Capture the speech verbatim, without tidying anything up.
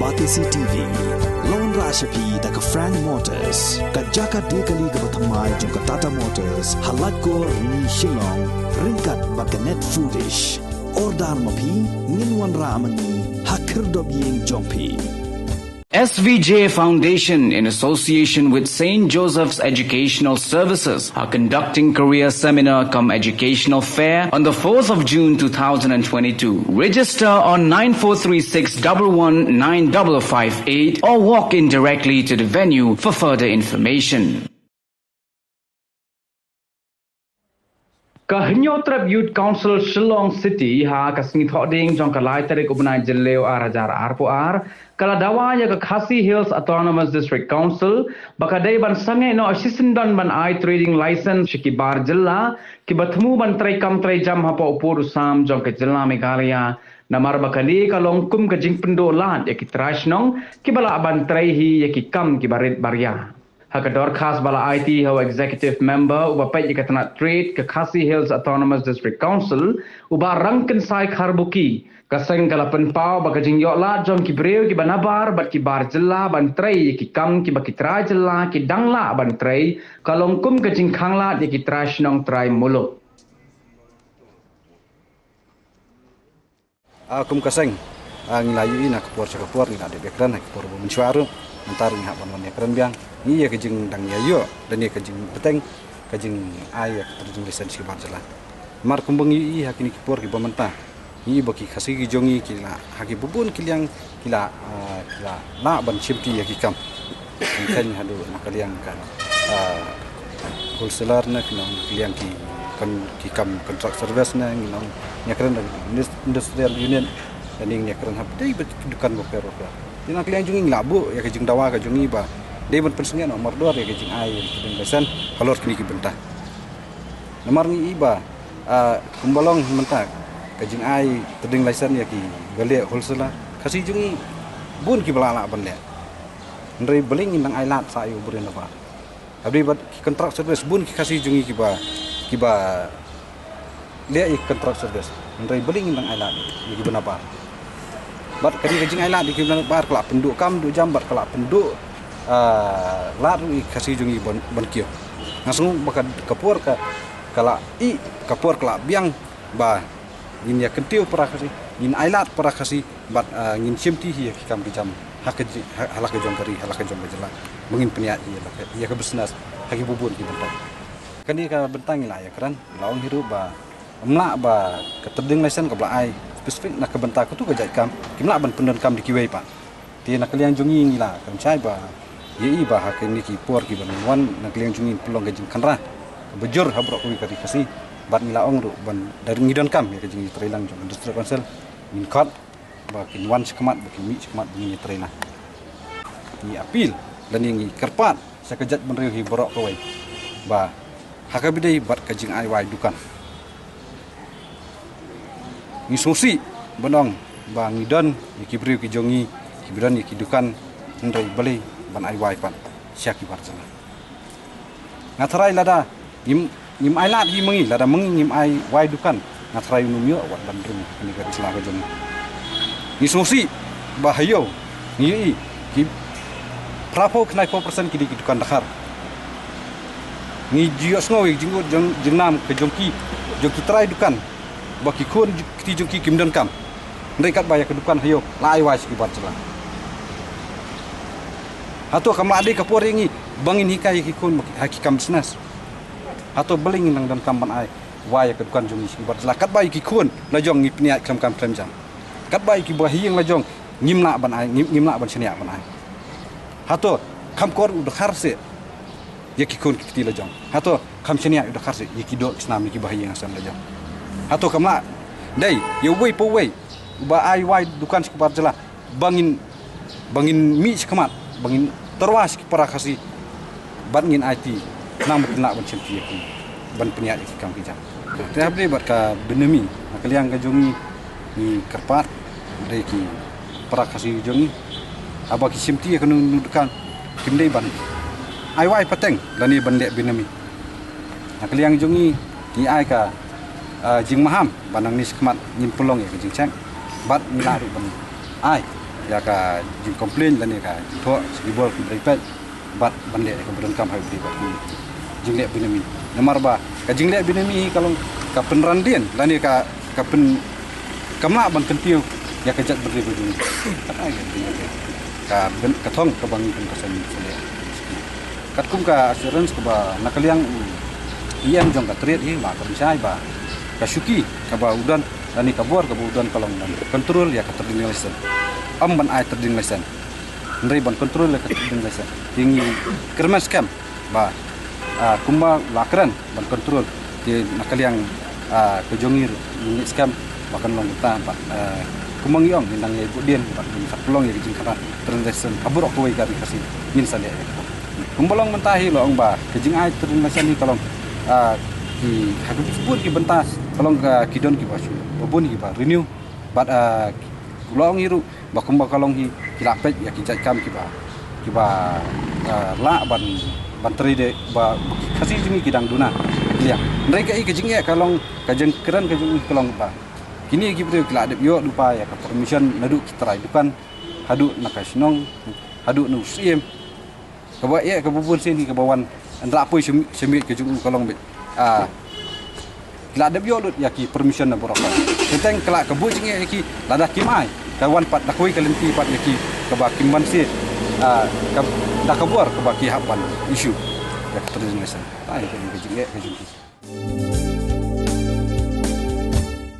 Batesi T V, la wanrah sha phi da ka Frank Motors, ka jaka die kali kaba thymmai jong ka Tata Motors, ha Laitkor, Rni, Shillong, ryngkat bad ka Net Foodish. Order ma phi, ngin wanrah ma ngi ha khyrdop ïing jong phi. S V J Foundation, in association with Saint Joseph's Educational Services, are conducting career seminar cum educational fair on the fourth of June two thousand and twenty-two. Register on nine four three six double one nine double five eight or walk in directly to the venue for further information. Ka Hynñiewtrep Youth Council Shillong City ha ka sngi Thohdieng jong ka lai tarik u bnai Jylliew ar hajar arphew ar, ka la dawa ïa ka Khasi Hills Autonomous District Council ba ka dei ban sangeh noh shisyndon ban ai trading license sha ki bar jylla kiba thmu ban trei kam trei jam hapoh u pud u sam jong ka jylla Meghalaya, namar ba kane ka long kum ka jingpynduh lad ïa ki trai shnong kiba lah ban trei hi ïa ki kam kiba rit ba ria. Ha ka dorkhas ba la aiti ha u Executive Member uba peit ïa ka tnat Trade ka Khasi Hills Autonomous District Council, u Bah Rangkynsai Kharbuki, ka seng ka la pynpaw ba ka jingïoh lad jong ki briew kiba nabar bad ki bar jylla ban trei ïa ki kam kiba ki trai jylla ki dang lah ban trei, ka long kum ka jingkhang lad ïa ki trai shnong trai muluk. Ah, kum ka seng, ah, ngi la ïohi na ka por sha ka por, ngi la dep ïakren ha ka por ba mynshuwa ruh, mynta ruh ngi hap ban wan ïakren biang. Ngi ïa ka jingdang ïa ïoh, lane ka jingbteng, ka jingai ïa ka trading license sha ki bar jylla. Namar kumba ngi ïohi ha kine ki por kiba mynta, ngi ïohi ba ki Khasi ki jong ngi ki la, ha kiba bun ki liang ki la, ah, ki la lah ban shimti ïa ki kam. Ki khein haduh na ka liang ka, ah, wholesaler ne, ki nong ki liang ki kon-, ki kam contract service ne, ngi nong ïakren da indus-, industrial unit, lane ngi ïakren hapdeng ba ki dukan bapher bapher. Te na ka liang jong ngi ngi la buh ïa ka jingdawa ka jong ngi ba dei ban pynsangeh noh mardor ïa ka jingai ïa ka trading license halor kine ki bynta. Namar ngi ïohi ba, ah, kumba long mynta ka jingai trading license ïa kiba leh wholesaler, Khasi jong ngi bun kiba la lah ban leh. Hynrei balei ngin dang ai lad sa ïa u briew nabar? Hapdeng bad ki contract service bun ki Khasi jong ngi kiba, kiba leh ïa ki contract service. Hynrei balei ngin dang ai lad ïa kiba nabar? Bad kane ka jingai lad ïa kiba nabar ka la pynduh kam duh jam bad ka la pynduh, ah, lad ruh ïa ki Khasi jong ngi ban, ban kiew. Nga sngew ba ka, ka por ka, ka la ïeh, ka por ka la biang ba ngin ïa kyntiew para Khasi, ngin ai lad para Khasi, bad, ah, ngin shimti hi ïa ki kam ki jam ha ka ji-, ha, ha la ka jong ka ri, ha la ka jong ka jylla. Ba ngin pynïaid hi ïa la ka, ïa ka business ha kiba bun ki bynta. Kane ka bynta ngi la ïakren, la ong hi ruh ba ym lah ba ka trading license kaba la ai specific na ka bynta katu ka jait kam, kim lah ban pyndonkam da kiwei pat. Te na ka liang jong ngi ngi la kren shai ba ïa i ba ha kine ki por kiban wan na ka liang jong ngi pynlong ka jingkhynra kaba jur ha baroh kawei ka ri Khasi. Bad ngi la ong ruh ban da ngi donkam ïa ka jingïatreilang jong ka District Council, ngin khot ba kin wan shakhmat, ba kin mih shakhmat, ba ngin ïatreilang. Ngi appeal lane ngi kyrpad sha ka jaitbynriew hi baroh kawei ba ha kaba ïadei bad ka jingai wai dukan, ngi sngewsih ban ong ba ngi don ïa ki briew ki jong ngi kiba don ïa ki dukan, hynrei balei ban ai wai pat sha ki bar jylla? Nga tharai lada ngim, ngim ai lad hi ma ngi, lada ma ngi ngim ai wai dukan, nga tharai un ym ïoh wat ban rim kane ka ri sla ka jong ngi. Ngi sngewsih ba ha ïew ngi ïohi ki phraphew khyndai phew percent ki dei ki dukan dkhar. Ngi ju ïohsngew ïa ka jingud jong, jingnam ka jong ki, jong ki trai dukan ba ki khun kti jong ki kim donkam. Hynrei katba ïa ka dukan ha ïew la ai wai sha ki bar jylla. Hato kam lah dei ka por ïa ngi ba ngin hikai ïa ki khun ha ki kam business? Hato balei ngin nang donkam ban ai wai ïa ka dukan jong ngi sha ki bar jylla katba ïa ki khun la jong ngi pynïaid khlem kam khlem jam? Katba ïa kiba ha ïing la jong ngim lah ban ai, ngim, ngim lah ban shaniah ban ai. Hato kham kor u dkhar seh ïa ki khun ki kti la jong? Hato kham shaniah u dkhar seh ïa ki doh ki snam ïa kiba ha ïing ha sem la jong? Hato kam lah dei ïa uwei pa uwei uba ai wai dukan sha ki bar jylla ba ngin, ba ngin mih shakhmat, ba ngin tyrwa sha ki para Khasi bad ngin aiti khnang ba kin lah ban shimti ïa ki, ban pynïaid ïa ki kam ki jam? Te hapdeng bad ka Bynamee, na ka liang ka jong ngi, ngi kyrpad da ki para Khasi jong ngi, haba ki shimti ïa kano kano dukan, kim dei ban ai wai pateng lane ban leh Bynamee. Na ka liang jong ngi, ngi ai ka, ah, jingmaham ba nangne shakhmat ngin pynlong ïa ka jingcheck bad ngi lah ruh ban ai ïa ka jingcomplain lane ka jingthoh sha ki bor ki briew peit bad ban leh ïa kaba donkam ha u briew bad ki jingleh bynriew. Namar ba ka jingleh bynriew hi ka long ka pynran dien lane ka ka pyn kam lah ban kyntiew ïa ka jaitbynriew ka jong ngi. Kata ka ka thong kaba ngi pynkosen leh. Katkum ka assurance kaba na ka liang u E M jong ka Trade hi ba ka pynshai ba ka shuki kaba u don lane ka bor kaba u don ka long ban control ïa ka trading license. Ym ban ai trading license. Hynrei ban control ïa ka trading license. Te ngi kyrmen skhem ba, ah, kumba la kren ban control. Te na ka liang, ah, ka jong ngi ruh ngi skhem ba kan long kumta ba, ah, kumba ngi ong ngi nang ïa buh dien ba ngin sa pynlong ïa ka jingkhanap trading license ha baroh kawei ka ri Khasi ngin sa leh. Kumba long mynta hi la ong ba ka jingai trading license hi ka long, ah, ki ha ka bun ki bynta ka long ka ki don kiba shu ba bun kiba renew bad, ah, la ong hi ruh ba kumba ka long hi ki la peit ïa ki jait kam kiba kiba, ah, lah ban ban trei de ba Khasi jong ngi ki dang duna liang. Hynrei ka i ka jingeh ka long ka jingkren ka jong i ka long ba kine ki briew ki la dep ïoh lypa ïa ka permission naduh ki trai dukan haduh na ka shnong haduh na u Syiem. Kaba eh kaba bun sien hi kaba wan hynrei poi sha miej ka jong u ka long beit. Ah, ki la dep ïoh lut ïa ki permission na baroh. Teng teng ka la ka buh jingeh ïa ki lada kim ai ka wan pat da kawei ka lynti pat ïa ki kaba kim ban sien. Ah, ka da ka bor kaba ki hap ban issue ïa ka trading license. Ta hi ka jingeh ka jong ki.